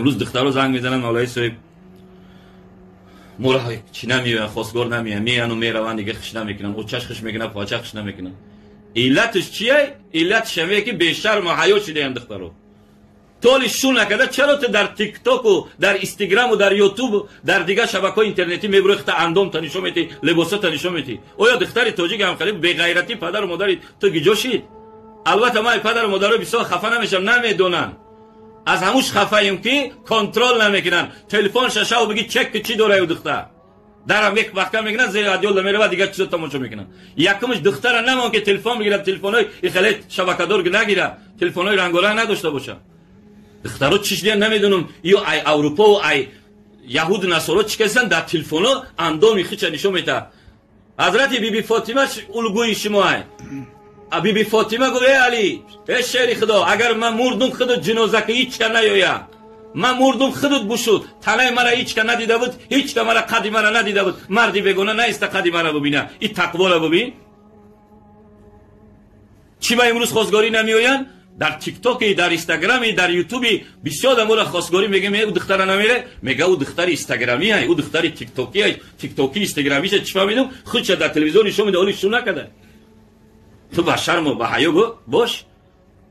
Имрӯз духтаро занг мезананд, мавлои соҳиб, моро чӣ намеоянд, хостгор намеоянд, меяну мераванд, дига хиш намекунанд, очаш хиш мекунад, поча хиш намекунанд. Иллаташ чие? Иллаташ ҳамее ки бешарму ҳаё шудаям духтаро. Толи шу накарда чаро ту дар тиктоку, дар инстаграму, дар ютубу, дар дигар шабакаҳои интернетӣ мебурӣ, хита андомта нишон метиҳӣ, либосата нишон метиҳӣ? Оё духтари тоҷик ҳам хеле беғайратӣ падару модари ту гиҷо шид? Албатта ман падару модаро бисёр хафа намешавам, намедонанд. Аз ҳамуш хафаем ки контрол намекунанд. Телефон шашав бигӣ чек ки чӣ дора ю духтар. Дарам як маҳкам мекунанд, зери адёлда меравад, дигар чизо тамошо мекунанд. Якумш духтара намон ки телефон бигирад, телефонҳои ихеле шабакадор нагирад, телефонҳои рангоранг надошта бошад. Духтаро чӣ шудиян намедонам, ё ай Аврупо, ай яҳуду насоро чӣ карданд, дар телефонҳо андоми хича нишон метаҳад. Ҳазрати биби Фотима улгӯи шумо ай. Биби Фотима гуфт: эй Алӣ, эй шери Худо, агар ман мурдум, худут ҷиноза ки ҳеч ка наёяд. Ман мурдум, худут бушуд, танаи мара ҳеч ка надида буд, ҳеч ка мара қади мара надида буд, марди бегона наиста қади мара бубина. И тақворо бубин. Чӣ ба имрӯз хостгорӣ намеоянд? Дар тиктоки, дар инстаграми, дар ютуби бисёр одаморо хостгорӣ мегӯем, ӯ духтара намере, мега ӯ духтари инстаграмӣ ай, ӯ духтари тиктокӣ ай, тиктокӣ инстаграмиша чӣ фаҳмидум? Худша дар телевизион нишон меда, оли шу накарда. Ту ба шарму ба ҳаё бош.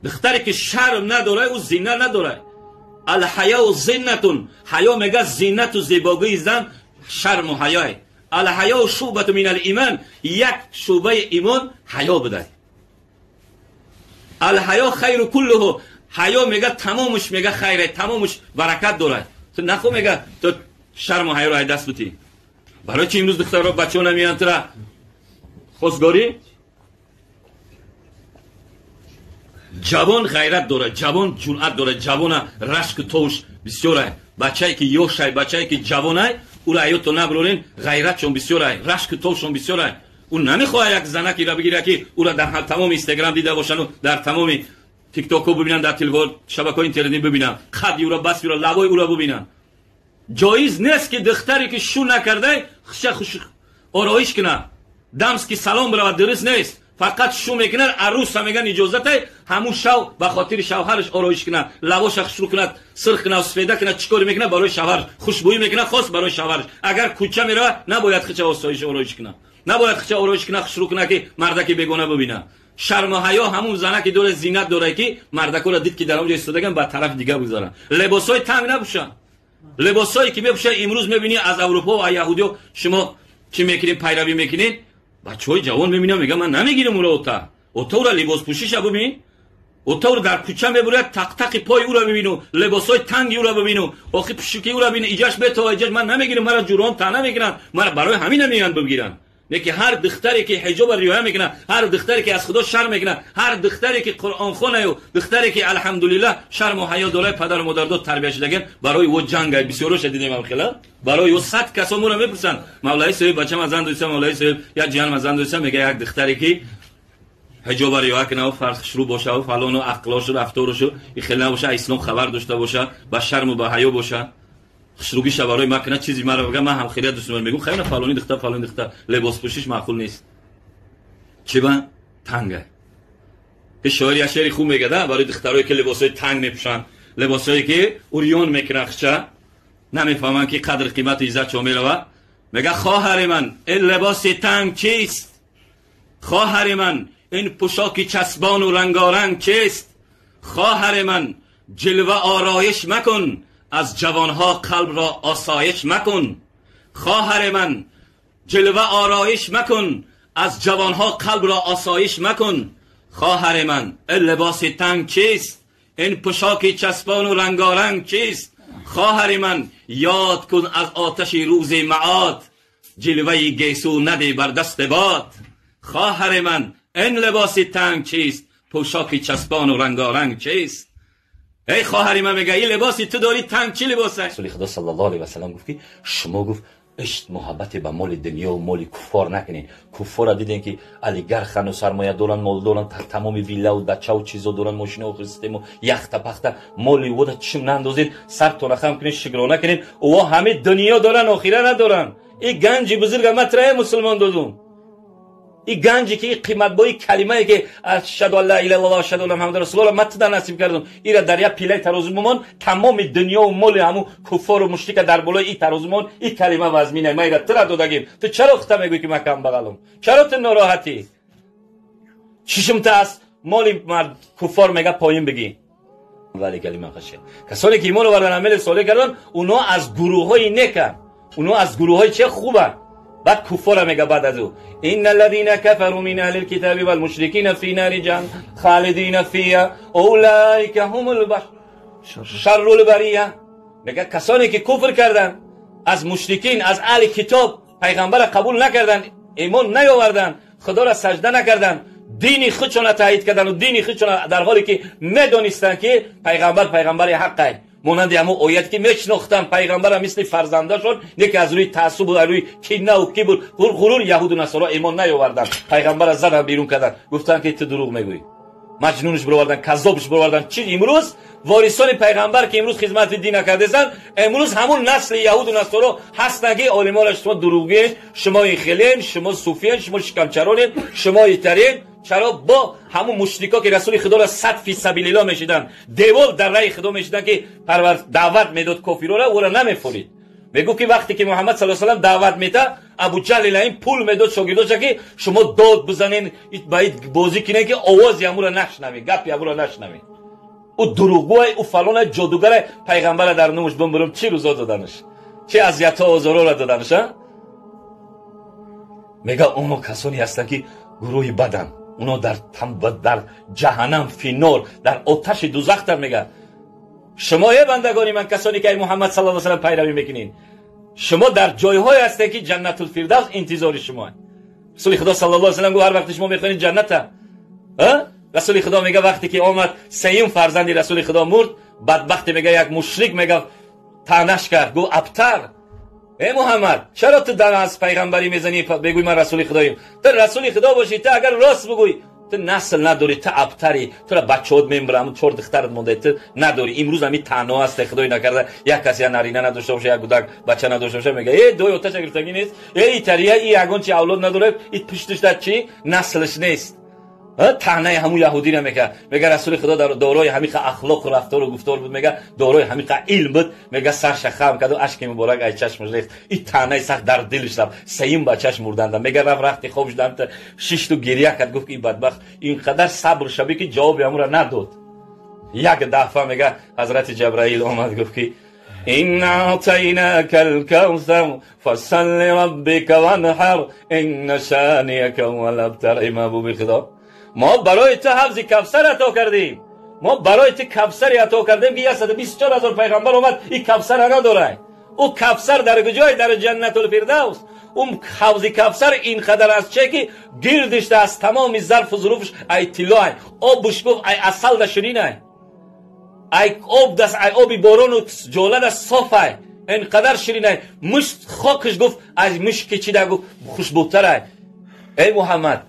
Духтаре ки шарм надорад, ӯ зина надорад. Алҳаяу зиннатун. Ҳаё мега зиннату зебогии зан шарму ҳаёй. Алҳаяу шӯъбату минал иман. Як шӯъбаи имон ҳаё будай. Алҳаё хайру куллуҳу. Ҳаё мега тамомуш мега хайре, тамомуш баракат дорад. Ту нахо мега ту шарму ҳаёро ай даст бутӣ. Барои чи имрӯз духтаро бачаҳо намеоянд тура хостгорӣ? Ҷавон ғайрат дорад, ҷавон ҷуръат дорад, ҷавона рашку товуш бисёрай. Бачае ки ёшай, бачае ки ҷавонай, ӯро аёто наброрен, ғайратшон бисёрай, рашку товшон бисёрай. Ӯ намехоҳад як занакеро бигирад ки ӯро дар тамоми инстаграм дида бошану дар тамоми тиктокҳо бибинанд, дар телефон шабакаҳои интернетӣ бибинанд, қадди ӯро, басти ӯро, лабои ӯро бибинанд. Ҷоиз нест ки духтаре ки шу накардай хуша хуш ороиш кунад, дамски салом биравад, дуруст нест. Фақат шу мекунад, арӯса меган иҷозатай, ҳамун шав ба хотири шавҳараш ороиш кунад, лабоша хушрӯ кунад, сирх кунад, сфеда кунад, чӣ коре мекунад барои шавҳараш, хушбӯӣ мекунад хос барои шавҳараш. Агар кӯча меравад, набояд хича осоиш ороиш кунад, набояд хича ороиш кунад, хушрӯ кунад ки мардаки бегона бибинад. Шарму ҳаё ҳамун занаки дорад, зинат дорад ки мардакоро дид ки дар он ҷо истодаган, ба тарафи дигар бигзаранд. Либосҳои танг набошанд. Либосҳое ки мепӯшанд имрӯз мебинӣ аз Аврупо ва яҳудиё, шумо чӣ мекунед, пайравӣ мекунед? Бачаҳои ҷавон мебинам, мегӯям ман намегирам ӯро ота. Ота ӯро либоспӯшиша бибин. Ота ӯро дар кӯча мебурад, тақтақи пои ӯро бибину, либосҳои танги ӯро бибину, охи пӯшики ӯро бибину, иҷаш бетова, иҷаш ман намегирам, мара ҷурон та намегиранд, мара барои ҳамин намеоянд бигиранд. Не ки ҳар духтаре ки ҳиҷобро риоя мекунад, ҳар духтаре ки аз Худо шарм мекунад, ҳар духтаре ки Қуръонхонаю, духтаре ки алҳамдулиллаҳ шарму ҳаё дорад, падару модардор тарбия шудаган, барои ӯ ҷангай бисёроша дидем ам хела. Барои ӯ 100 касо моро мепурсанд. Мавлаи соҳиб бачам аз зан дӯста, мавлаи соҳиб як ҷиҳан аз зан дӯста, мега як духтаре ки ҳиҷобро риоя кунад, фарз шурӯъ боша, фалону ақлошу рафторушу и хел набоша, ислом хабар дошта боша, ба шарму ба ҳаё боша. Хушругиша барои ман кунад, чизи маро бигӯяд, ман ҳам хеле дӯст дорам. Мегӯям хайр, фалони духтар, фалони духтар либоспӯшиш маъқул нест. Чӣ ба танга? Ки шоир як шеъри хуб мегӯяд, барои духтарое ки либосҳои танг мепӯшанд, либосҳое ки урён мекунанд, хича намефаҳманд ки қадр қимату иззат чо меравад. Мегӯяд хоҳари ман, ин либоси танг чист? Хоҳари ман, ин пӯшоки часбону рангоранг чист? Хоҳари ман, ҷилва ороиш макун, аз ҷавонҳо қалбро осоиш макун. Хоҳари ман, ҷилва ороиш макун, аз ҷавонҳо қалбро осоиш макун. Хоҳари ман, ин либоси танг чист? Ин пӯшоки часбону рангоранг чист? Хоҳари ман, ёд кун аз оташи рӯзи маод, ҷилваи гесу наде бар дасти бод. Хоҳари ман, ин либоси танг чист? Пӯшоки часбону рангоранг чист? Эй хоҳари ман, мега ин либоси ту дорӣ танг чӣ либос аст? Расули Худо саллаллоҳу алайҳи васаллам гуфт ки шумо гуфт ишқ муҳаббате ба моли дунё ва моли куффор накунед. Куффора дидем ки олигархану сармоя доранд, мол доранд, тамоми виллаву дачаву чизо доранд, мошинаҳо систему яхта пахта, моли ӯда чим наандозед, сартона хам кунед, шукрона кунед. Ӯ ҳаме дунё доранд, охира надоранд. Ин ганҷи бузурга ман тирая мусулмон додум. ин ганҷе ки ин қиматбои калимае ки ашҳаду ан ла илаҳа иллаллоҳ ашҳаду анна муҳаммадан расулуллоҳ ман ту дар насиб кардам, ира дар як пилаи тарозу бимон, тамоми дунёву моли ҳамун куффору мушрика дар болои ин тарозу бимон, ин калима вазминай, ман ира тура додагим. Ту чаро хута мегӯӣ ки ман камбағалам? Чаро ту нороҳатӣ? Чишмта аз моли куффор мега поин бигӣ. Вале калима хашия. Касоне ки имон овардан, амали солеҳ кардан, уно аз гурӯҳҳои неканд, уно аз гурӯҳҳои че хубанд. بعد کفار میگه بعد از او ان الذين كفروا من اهل الكتاب والمشركين في نار جهنم خالدين فيها اولئك هم البشر شر البريه. میگه کسانی که کفر کردن از مشرکین، از اهل کتاب، پیغمبر قبول نکردن، ایمان نیاوردن، خدا را سجده نکردن، دین خودشون را تایید کردن و دین خودشون در حالی که میدونستند که پیغمبر پیغمبر حقه، монанди ҳамон оят ки мешинохтанд пайғамбара мисли фарзандашон, не ки аз рӯи таассуб, аз рӯи кинаву кибр, ғурур яҳуду насоро имон наёварданд, пайғамбара задан берун карданд, гуфтанд ки ту дурӯғ мегӯӣ, маҷнунш бировардан, каззобш бировардан. Чи имрӯз ворисони пайғамбар ки имрӯз хизмати дин накардесанд, имрӯз ҳамун насли яҳуду насоро ҳастанд ки олимора шумо дурӯғгӯен, шумо хелен, шумо суфиен, шумо шикамчаронен, шумо итарен. Чаро бо ҳамун мушрико ки расули худоро сад фи сабилиллоҳ мешиданд, девол дар раи худо мешиданд ки парвар даъват медод кофирора, ӯро намефорид. Мегуфт ки вақте ки Муҳаммад саллаллоҳу алайҳи васаллам даъват мета, Абу Ҷаҳл лаин пул медод шогирдоша ки шумо дод бизанен, ба бозӣ кинен ки овози ҳамуро нашнавед, гапи ҳамуро нашнавед. Ӯ дурӯғгӯай, ӯ фалонай, ҷодугарай, пайғамбара дар нумуш бимбурум, чӣ рӯзо доданаш, чӣ азиятҳо озорора доданаш. Мега оно касоне ҳастанд ки гурӯҳи баданд, уно дар ҷаҳаннам финор, дар оташи дузахтар. Мега шумо э бандагони ман, касоне ки ай Муҳаммад саллаллоҳу алайҳи васаллам пайравӣ мекунед, шумо дар ҷойҳое ҳастед ки ҷаннатул фирдавс интизори шумо. Расули худо саллаллоҳу алайҳи васаллам гуфт ҳар вақте шумо мехонед ҷанната. Расули худо мега вақте ки омад сеюм фарзанди расули худо мурд, бадбахте мега як мушрик мега таънаш кард, гуфт абтар, эй Муҳаммад, чаро ту дар аз пайғамбарӣ мезанӣ, бегӯй ман расули худоем? Ту расули худо бошӣ, ту агар рост бигӯй, ту насл надорӣ, ту абтарӣ, тура бачаҳот мембирам, чор духтарат монда, ту надорӣ. Имрӯз ҳамин таъно аст, худои накарда як кас я нарина надошта боша, як гудак бача надошта боша, мега э дой оташа гирифтагӣ нест, э итария, и ягон чи авлод надорад, и пуштиш дар чи наслш нест. Таънаи ҳамун яҳудиро мега. Мега расули худо дар дорои ҳамиқа ахлоқу рафтору гуфтор буд, мега дорои ҳамиқа илм буд, мега сарша хам карду ашки муборак ай чашмаш рехт. И таънаи сахт дар дилш рафт. Сеюм бачаш мурданда. Мега рафт рахти хоб шудам, шишту гиря кард, гуфт ки бадбахт инқадар сабр шаби ки ҷавоби ҳамура надод. Як дафъа мега ҳазрати Ҷабраил омад, гуфт ки إنا أعطيناك الكوثر فصل لربك وانحر إن شانئك هو الأبتر. ای محبوب خدا، ما برای تو حوض کوثر عطا کردیم، ما برای تو کوثر عطا کردیم که 124,000 پیغمبر اومد این کوثر نداره. او کوثر در کجای؟ در جنت الفردوس. اون حوض کوثر اینقدر از چه که گردش از تمام ظرف و ظروفش ای طلا، آبش گفت ای عسل ده شیرین، ای آب دست ای آبی باران و جاله دست صاف، اینقدر شیرین. مش خاکش گفت از مش کچیده گفت خوشبوتره. ای محمد،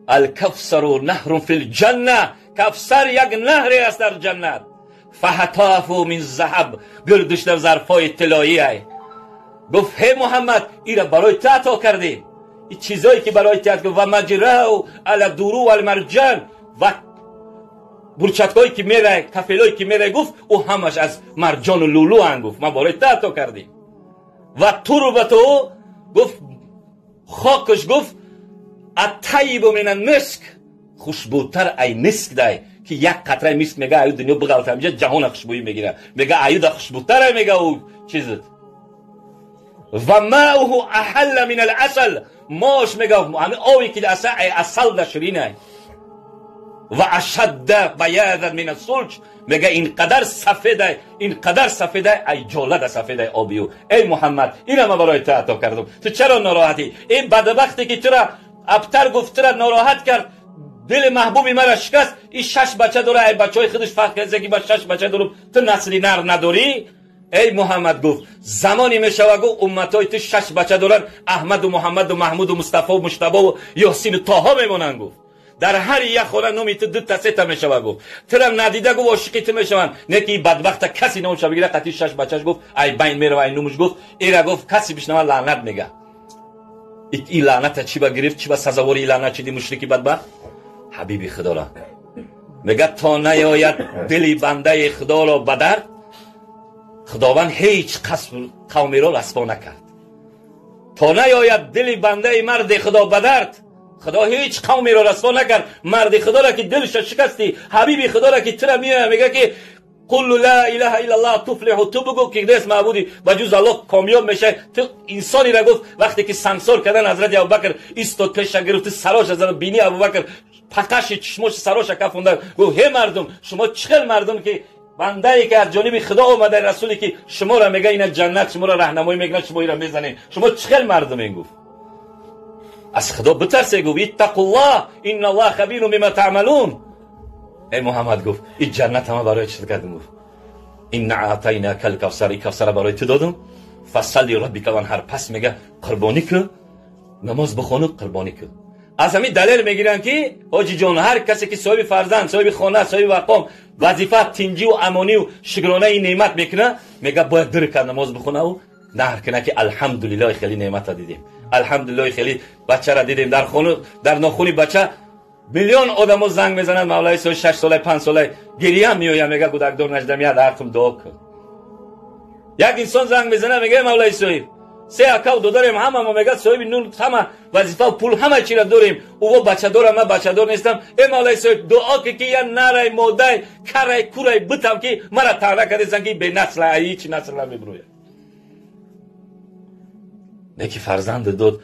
الکوثر نهر فی الجنه، کوثر یک نهری است در جنت، فهتاف من ذهب، گردش در ظرفای طلایی. گفت هی محمد، ایرا برای تو عطا کردیم، این چیزایی که برای تو عطا و مجراه علی الدرو و المرجان و برچتکایی که میره، کفلایی که میره، گفت او همش از مرجان و لولو ان. گفت من برای تو عطا کردیم. و تربت او گفت خاکش گفت الطیب من المسک، خوشبوتر ای مسک دای که یک قطره مسک میگه ایو دنیا بغلطه اینجا جهان خوشبویی میگیره، میگه ایو دا خوشبوتر میگه او چیزت. و ماؤه احل من العسل، ماش میگه همین آبی که ای عسل دا شیرینه. و اشد بیاضا من الثلج، میگه اینقدر سفیده، اینقدر سفیده، ای جاله دا سفیده آبیو. ای محمد، اینم من برای تو عطا کردم، تو چرا ناراحتی؟ این بدبختی که تو را ابتر گفت را ناراحت کرد، دل محبوبی مرا شکست، این شش بچه داره، ای بچه های خودش فرق کرده که با شش بچه دارم، تو نسلی نر نداری؟ ای محمد گفت زمانی میشوه گفت امتای تو شش بچه دارن، احمد و محمد و محمود و مصطفی و مجتبی و یاسین و طه میمونن. گفت در هر یک خانه نومی تو دو تا سه تا میشوه. گفت ترم ندیده گفت عاشقی تو میشون، نه که بدبخت کسی نموشه بگیره قطعی شش بچهش. گفت ای بین میره ای نومش. گفت ایرا گفت کسی بشنوه لعنت میگه. Ин лаъната чӣ ба гирифт, чӣ ба сазовори лаънат шиди мушрики бадбахт? Ҳабиби худоро мегӯяд то наёяд дили бандаи худоро ба дард, худованд ҳеҷ қавмеро расво накард. То наёяд дили бандаи марди худо ба дард, худо ҳеҷ қавмеро расво накард. Марди худоро ки дилша шикастӣ, ҳабиби худоро ки тура меояд мегӯяд ки қул ла илаҳа иллаллоҳ туфлиҳу, ту бигӯ ки нест маъбуди ба ҷуз Аллоҳ комёб мешавӣ. Ту инсонеро гуфт вақте ки сангсор кардан ҳазрати Абубакр истод пеша гирифт, сароша зад, бини Абубакр пақаши чишмоши сароша кафонда гуфт: ҳе мардум, шумо чӣ хел мардум ки бандае ки аз ҷониби худо омада, расуле ки шуморо мега ина ҷаннат, шуморо раҳнамоӣ мекунад, шумо ира мезанед, шумо чӣ хел мардумем? Гуфт аз худо битарсе, гуфт иттақуллоҳ инналлоҳ хабирун бима таъмалун. Эй Муҳаммад, гуфт ин ҷаннат ҳама барои чиз кардам, гуфт инна аътайнакал кавсар, ин кавсара барои ту додам. Фасалли раббика ванҳар, пас мега қурбонӣ кун, намоз бихону қурбонӣ кун. Аз ҳамин далел мегиранд ки ҳоҷиҷон, ҳар касе ки соҳиби фарзанд, соҳиби хона, соҳиби мақом, вазифа, тинҷиву амониву шукронаи неъмат мекунад, мега бояд ду ракат намоз бихонаву наҳр кунад ки алҳамдулиллоҳ хеле неъмата дидем, алҳамдулиллоҳ хеле бачара дидем. Дар хону дар нохуни бача миллион одамо занг мезананд, мавлаи соли 6 солаи 5 солаи гирья меояд, мега гудакдор нашдам, як ҳақм дуо кун. Як инсон занг мезанад, мега мавлаи соҳиб, се акав додарем, ҳама мо мега соҳиби нун, ҳама вазифа, пул, ҳама чира дорем, ӯво бачадорам, ман бачадор нестам. Э мавлаи соҳиб, дуо ки ки я нарай, модай, карай, курай битам ки мара таъна кардесан ки бенасла, ҳичи насл намебирояд. Не ки фарзанд дод,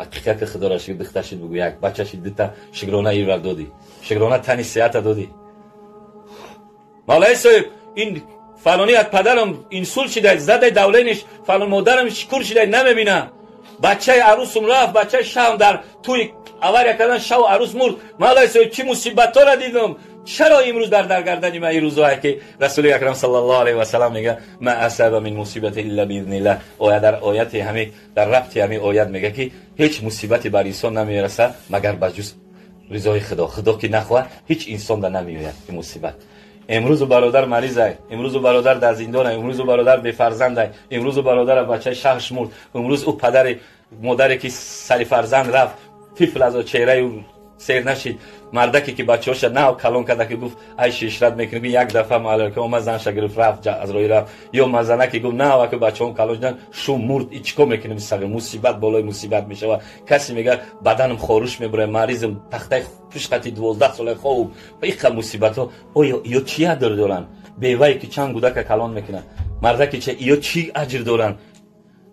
ҳақиқат ки худоро шукр, духтар шид, бугӯ як бача шид, дута, шукрона ира додӣ, шукрона тани сеҳата додӣ. Мавлаи соҳиб, ин фалонӣ аз падарам инсулт шидай, задай давлениш, фалон модарам шукур шидай, намебина, бачаи арӯсум рафт, бачаи шавам дар тӯи авария кардан, шаву арӯс мурд. Мавлаи соҳиб, чӣ мусибатҳоро дидам, чаро имрӯз дар даргардани ман ин рӯзҳое ки расули акрам саллаллоҳу алайҳи васаллам мега ма асаба мин мусибати илла биизниллаҳ. Оя дар ояти ҳами дар рабти ҳами оят мега ки ҳеҷ мусибате бар инсон намерасад магар ба ҷуз ризои худо. Худо ки нахоҳад ҳеҷ инсон да намеояд ин мусибат. Имрӯзу бародар маризай, имрӯзу бародар дар зиндонай, имрӯзу бародар бефарзандай, имрӯзу бародара бачаи шахш мурд, имрӯз ӯ падари модаре ки сари фарзанд рафт, тифл аз чеҳраи ӯ сер нашид, мардаке ки бачаҳоша нав калон карда ки гуфт айши ишрат мекунем, як дафъа малака омад занша гирифт рафт аз роҳи рафт, ё мазанаке гуфт нав ки бачаҳом калон шудан, шу мурд, и чӣ кор мекунем? Сағир мусибат болои мусибат мешавад. Касе мегӯяд баданам хоруш мебурад, маризм, тахтаи пушқати 12 солаи хоб, иқа мусибатҳо. Оё ё чӣ аҷр доранд? Бевае ки чанд гудака калон мекунад, мардаке че ё чӣ аҷр доранд?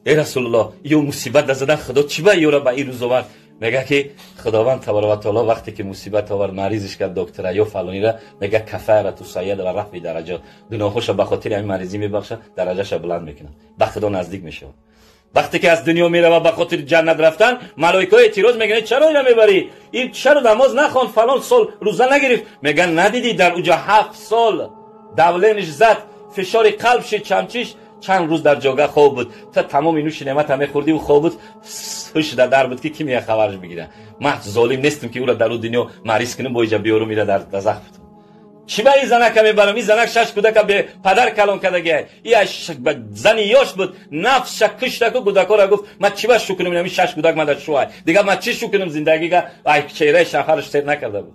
Эй расулуллоҳ, ё мусибат да задан худо чӣ ба ёра ба ин рӯз овард? Мега ки худованд табарак ва таоло вақте ки мусибат овард, маризиш кард доктора ё фалонира, мега кафарату сайяд ва рафъи дараҷот, гуноҳоша ба хотири ҳамин маризӣ мебахшад, дараҷаша баланд мекунад, ба худо наздик мешавад. Вақте ки аз дунё меравад ба хотири ҷаннат рафтан, малоикаҳо эътироз мекунанд, чаро ина мебарӣ? Ин чаро намоз нахонд, фалон сол рӯза нагирифт? Меган надидӣ дар уҷа 7 сол давлениш зад, фишори қалб шид, чамчиш, чанд рӯз дар ҷога хоб буд, та тамоми нӯши неъмата мехӯрдӣ, ӯ хоб буд, ҳуш дар дар буд ки ки мея хабараш бигирад. Ман золим нестам ки ӯро дар ӯ дунё мариз кунам, бо иҷа биёрум ира дар дазах бутам. Чӣ ба ин занака мебарам? Ин занак 6 кӯдака бе падар калон кардагиай. И зани ёш буд, нафсша киштаку кӯдакҳоро гуфт ман чӣ ба шу кунам, ин 6 кӯдак ман дар шуай, дигар ман чӣ шу кунам зиндагига? Ай чеҳраи шавҳараш сер накарда буд.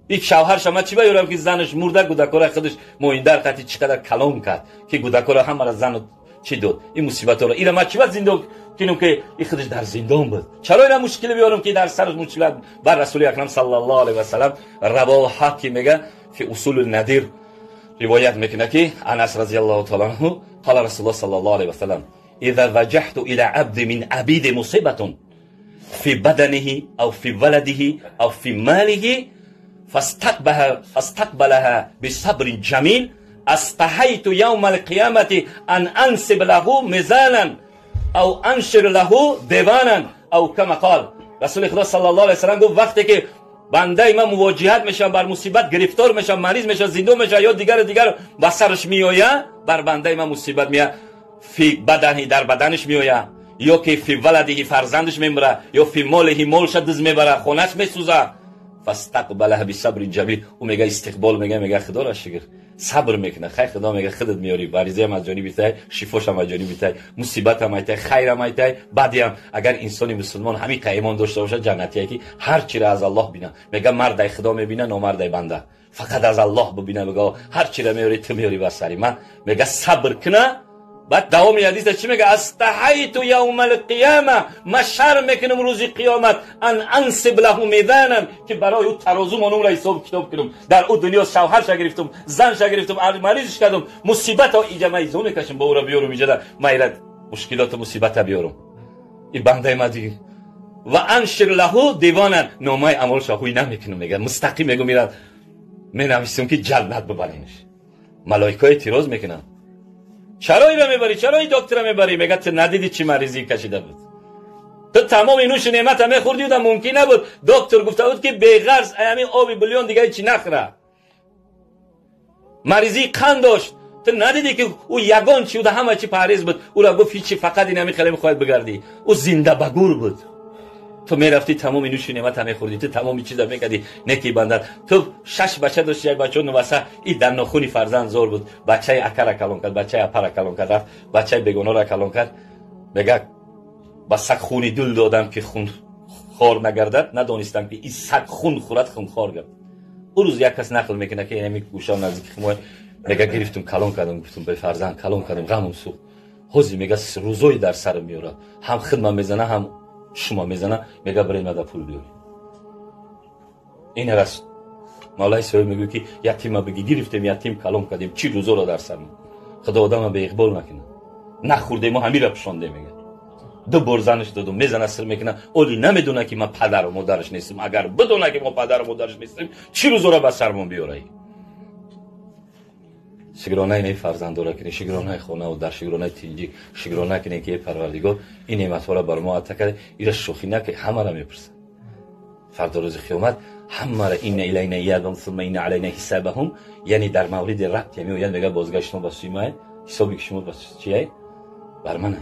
Ин шавҳарша ман чӣ ба ёрам ки занаш мурда, кӯдакҳоро худаш моиндар қати чӣ қадар калон кард ки кӯдакҳоро ҳамаро зану чӣ дод ин мусибатҳоро. Ира ман чӣ ба зиндон кунам ки ин худаш дар зиндон буд? Чаро ира мушкиле биёрам ки дар сараш мушкилат? Бар расули акрам саллаллоҳу алайҳи васаллам равоҳа ки мега фи усули надир ривоят мекунад ки Анас разияллоҳу таала анҳу қала расулуллоҳ саллаллоҳу алайҳи васаллам иза ваҷаҳту ила абди мин абиди мусибатун фи баданиҳи ав фи валадиҳи ав фи малиҳи فاستقبلها بصبر جميل استحيت يوم القيامة أن أنصب له ميزانا أو أنشر له ديوانا أو كما قال. رسول خدا صلی الله علیه وسلم گفت وقتی که بنده ما مواجهت میشن، بر مصیبت گرفتار میشن، مریض میشن، زندون میشن یا دیگر به سرش میآید، بر بنده ما مصیبت میاد، فی بدنی در بدنش میآید، یا که فی ولدی فرزندش میمره، یا فی مالهی مالش دز میبره، خونش میسوزه. فاستقبلها بصبر جمیل، او میگه استقبال میگه، میگه خدا را شکر Сабр мекунад. Хай худо мега худат меёри, баризаам аз ҷониби тай, шифошам аз ҷониби тай, мусибатам айтай, хайрам айтай, бадиам. Агар инсони мусулмон ҳамин имон дошта бошад, ҷаннатие ки ҳар чиро аз Аллоҳ бина. Мега мардай худо мебина, номардай банда. Фақат аз Аллоҳ бибина, мега ҳар чиро меёри, ту меёри ба сари ман. Мега сабр куна. Баъд давоми ҳадиса чӣ мега? Астаҳайту явмал қияма, ман шарм мекунам рӯзи қиёмат, ан ансиб лаҳу мизанан, ки барои ӯ тарозу монумро ҳисоб китоб кунам. Дар ӯ дунё шавҳарша гирифтум, занша гирифтум, маризш кардум, мусибато иҷа ман изо мекашам, ба ӯро биёрум иҷада, ман ира мушкилоту мусибата биёрум. И бандаи ма дигар ва аншир лаҳу девонан, номаи амолша ҳуй намекунам, мега мустақим мегум, ира менависам ки ҷаннат бибаринш. Малоикаҳо эътироз мекунанд. Чаро ира мебарӣ? Чаро ин доктора мебарӣ? Мега ту надидӣ чӣ маризӣ кашида буд? Ту тамоми нӯши неъмата мехӯрдӣ, да мумкин набуд. Доктор гуфта буд ки беғарз ҳамин оби бульон дига ҳечи нахӯра. Маризии қанд дошт. Ту надидӣ ки ӯ ягон чи уда ҳама чи парҳез буд. Ӯра гуфт ҳичи, фақат ин ҳамин хеле мехоҳад бигардӣ. Ӯ зинда ба гур буд. Ту мерафтӣ тамоми нӯши неъмата мехӯрдӣ, ту тамоми чиза мекардӣ, неки бандат. Ту 6 бача дошти, як бача нуваса, и дар нохуни фарзанд зор буд. Бачаи акара калон кард, бачаи апара калон кард, рафт бачаи бегонора калон кард. Мега ба саг хуни дул додам ки хун хор нагардад, надонистам ки ин саг хун хӯрад, хунхор гардад. Ӯ рӯз як кас нақл мекунад ки ҳамин гӯшам наздики химой, мега гирифтум калон кардам, гуфтум бефарзанд калон кардам, ғамум сӯхт. Ҳозир мега рӯзои дар сарам меорад, ҳам хидма мезана, ҳам шумо мезана, мега баред мада пул биёред. Ин раст Мавлаи соҳиб мегӯяд ки ятима биги гирифтем, ятим калом кардем, чӣ рӯзоро дар сар. Худо одама беиқбол накунад. Нахӯрдем, мо ҳамира пушондем, мега. Ду бор занаш додум, мезана, сир мекунад. Оли намедона ки ман падару модараш нестам. Агар бидона ки мо падару модараш нестем, чӣ рӯзоро ба сармон биёрай? Шукронаи не фарзандора кунед, шукронаи хонаву дар, шукронаи тинҷӣ, шукрона кунед ки Парвардигор ин неъматҳоро бар мо ата кард. Ира шӯхӣ накунед, ҳамаро мепурсад. Фардо рӯзи қиёмат ҳамаро инна илайна иябам сумма инна алайна ҳисабаҳум, яъне дар мавриди рабт меояд, мега бозгашт шумо ба сӯи ман, ҳисоби ки шумо ба чие? Бар ман.